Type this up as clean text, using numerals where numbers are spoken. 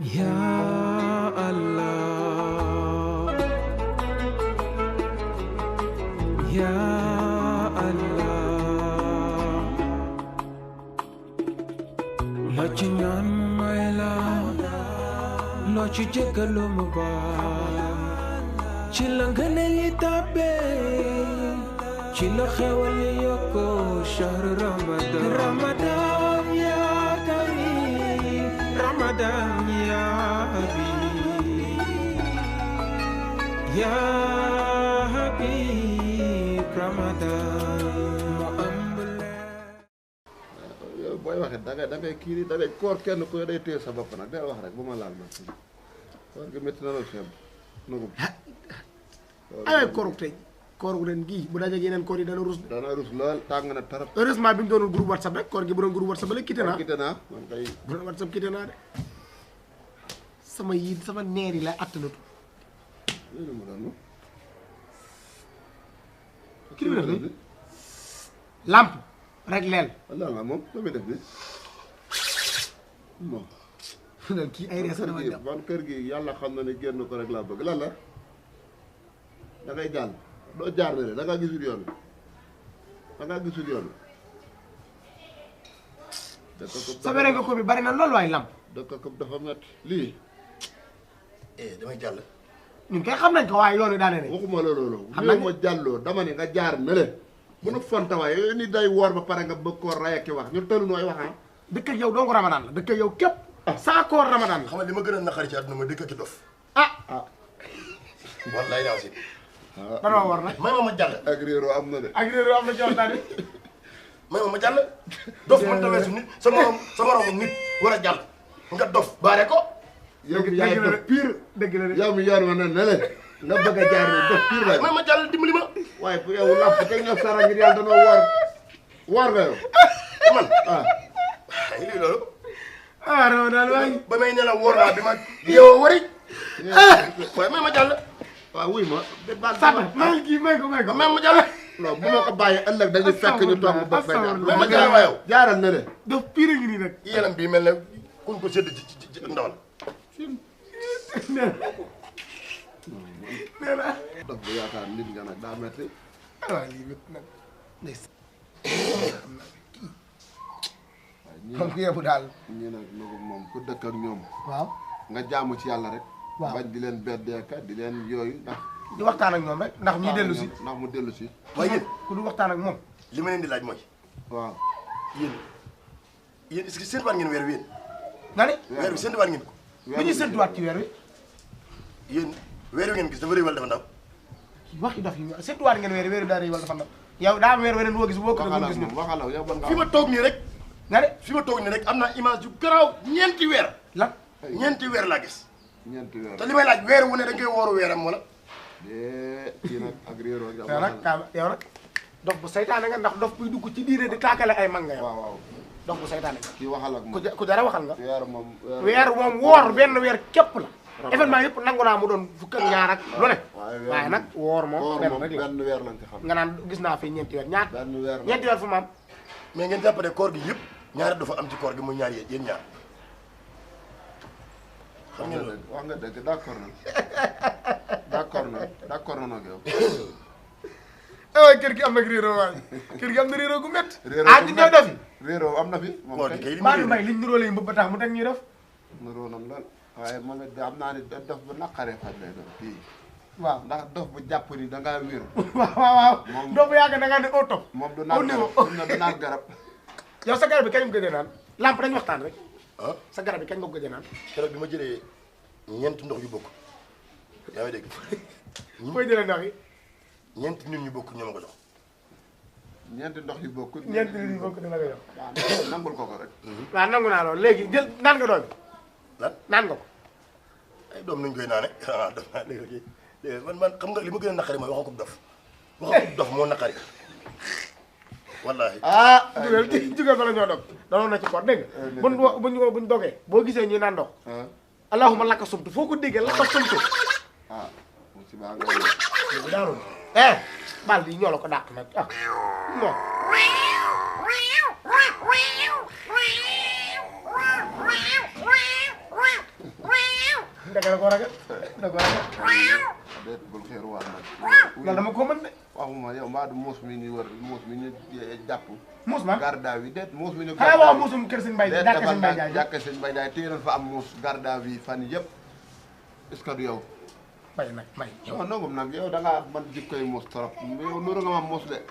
Ya Allah, Ya Allah, lo ci ñaan mu may la, lo ci jéggalu mu baal, ci la ngëneel yi tàbbee, ci la xewal yi yokku shahru Ramadan. Ramadan ya karim, Ramadan ya habib, ya habib, Ramadan mu ëmb leen. yow booy waxee da ngay kii nii da ngay koor kenn ku ne day téye sa bopp nag day wax rek bu ma laal ma koor gi métti na la seen nugum ay koorug tey koorug ren gii bu dajeeg yeneen koor yi dana rus lool tàng na tarap heureusement bi mu doonul groupe WhatsApp rek koor gi bu doon groupe WhatsApp ba léegi quitté naa man kay bu doon WhatsApp quitté naa de sama neer yi lay attanatu yéen mu doon kii bi def ni lamp rek leel lan la moom la muy def ni moom nal kii ay reesa dama dem man kër gi yàlla xam na ne génn ko rek laa bëgg lan la da ngay jàll doo jaar na da ngaa gisul yoon da ngaa gisul yoon sa bere nga ko bi bari na loolu waay lamp dëkk ko dafa metti lii damay jàll. ñun kay xam nañ ko waaye yoon wi daane ne waxuma la loolu xam yow nañ ma jàlloo dama ne nga jaar na le bu nu fontawaay yooyu ni day woor ba pare nga bëgg koo ray ak wax ñu tëlu nooy wax dëkk ak yow dong ramadan la dëkk ak yow képp saa koor ramadan la xam nga li ma gën a naqari ci àdduna ma dëkk ci dof. ah wallaay naa si. danoo war nag may ma jàll. ak réeroo am na de ak réeru am na joxtaane may ma jàll. dof mën ta weesu nit sa morom nit war a jàll. nga dof baare ko. yow mi yaay def pire dëgg la de yow mi yoon ma ne ne le nga bëgg a jaar ne def pire la may ma jàll dimbali ma. waaye bu yow làmp teg nga sara ngir yàlla danoo woor nga yow man ah ay lii loolu. ah ramadan waay ba may ne la woor naa bi ma yow wari. waaye may ma jàll. waaw wuy ma sata mayel kii may ko may ma jàll. non bu ma ko bàyyi ëllëg dañuy fekk ñu toog ba fekk may ma jàll waa yow. jaaral na le daf pire ngi nii nag yelam bii mel ne kuñ ko sédd ci ndawal. nee na dof bu yaakaar nit nga nag daa metti waaw lii métti nag ndeysaan ñi xam nga yebu daal ñi nag nagu moom ku dëkk ak ñoom waaw nga jaamu ci yàlla rek waaw bañ di leen beddeeka di leen yooyu ndax di waxtaan ak ñoom rek ndax ñuy dellu si ndax mu dellu si waaye yéen ku du waxtaan ak moom li ma leen di laaj mooy waaw yéen est-ce que séntuwaat ngeen weer wi yéen. nga ne weer wi séntuwaat ngeen ko. lu ñuy séntuwaat ci weer wi yéen weer wi ngeen gis dafa rëy wala dafa ndaw. wax yi dof yi séntuwaat ngeen weer wi daa rëy wala dafa ndaw yow daa am weer weneen woo gis boo ko waxala gis moom waxala yow ban nga fi ma toog nii rek nga ne fi ma toog nii rek am naa image yu garaaw ñeenti weer. lan ñeenti weer laa gis. ñeenti weer te li may laaj weer wu ne dañ koy wooru weeram wala. kii nag ak réeroo yow yow nag kaa yow nag dof bu saytaane nga ndax dof buy dugg ci diine di taakale ay mag nga yow waaw waaw dof bu saytaane nga kii waxal ak moom ku jara waxal nga weer moom weer moom woor benn weer képp la événement yëpp nangu naa mu doon fukk ak ñaar ak lu ne waaye nag woor moom woor benn moom rek la benn weer lañ ko xam nga naan gis naa fi ñeenti weer ñaar benn weer la ñeenti weer fu maam mais ngeen jàpp ne koor gi yëpp ñaari dafa am ci koor gi muy ñaar yéen ñaar. xam ngeen loolu wax nga dëgg d'accord na d'accord na nag yow ay kër gi am nag réeroo waay kër gi am na réeroo gu métti réeroo ah di ñëw def réeroo am na fi moom koor gi kay kay li maa ngi mu may liñ niroo lay mbëb ba tax mu teg ñuy def niroo na lool waaye moom it am naa ni dof bu naqaree faj lay doon kii waaw ndax dof bu jàpp ni da ngaa wér waaw doo bu yàgg da ngaa ne au top moom du au naan niveau garab du naan garab yow sa garab bi kañ nga ko gëjee naan lamp dañ waxtaan rek ah sa garab bi kañ nga ko gëjee naan keroog bi ma jëlee ñeenti ndox yu bokk yaa ngi dégg fooy jëlee ndox yi ñeenti nit ñu bokk ñoo ma ko jox. ñeenti ndox yu bokkul ñeenti nit yi bokk dina ko jox waaw nangul ko ko rek waaw nangu naa loolu léegi jël naan nga doon lan naan nga ko ay doom nuñ koy naane ah dof naa léegi man xam nga li ma gën a naqari mooy waxu ko dof waxu ko dof moo naqari wallaahi. ah jugal bala ñoo dog danoon na ci koor dégg nga buñ dogee boo gisee ñuy naan ndox allahuma lakka sumtu foo ko déggee lakka sumtu ah si baa nga léegi daanoon bal bi ñoo la ko dàq nag ah non da ko ragal da ko ragal déet bul xeeruwaat nag. loolu dama ko mën de waxuma yow mbaa du muus mi ñu wër muus mi ñu jàpp. muus ma garda wi déet muus mi ñu. xanaa waa muusum kër sëñ Mbaye jàkk sëñ Mbaye Ndiaye jàkk sëñ Mbaye Ndiaye téye nañ fa am muus garda wi fan yëpp est-ce que du yow. Mbaye nag Mbaye yow non nangum nag yow da ngaa man jikkoy muus trop yow nuru nga ma muus de.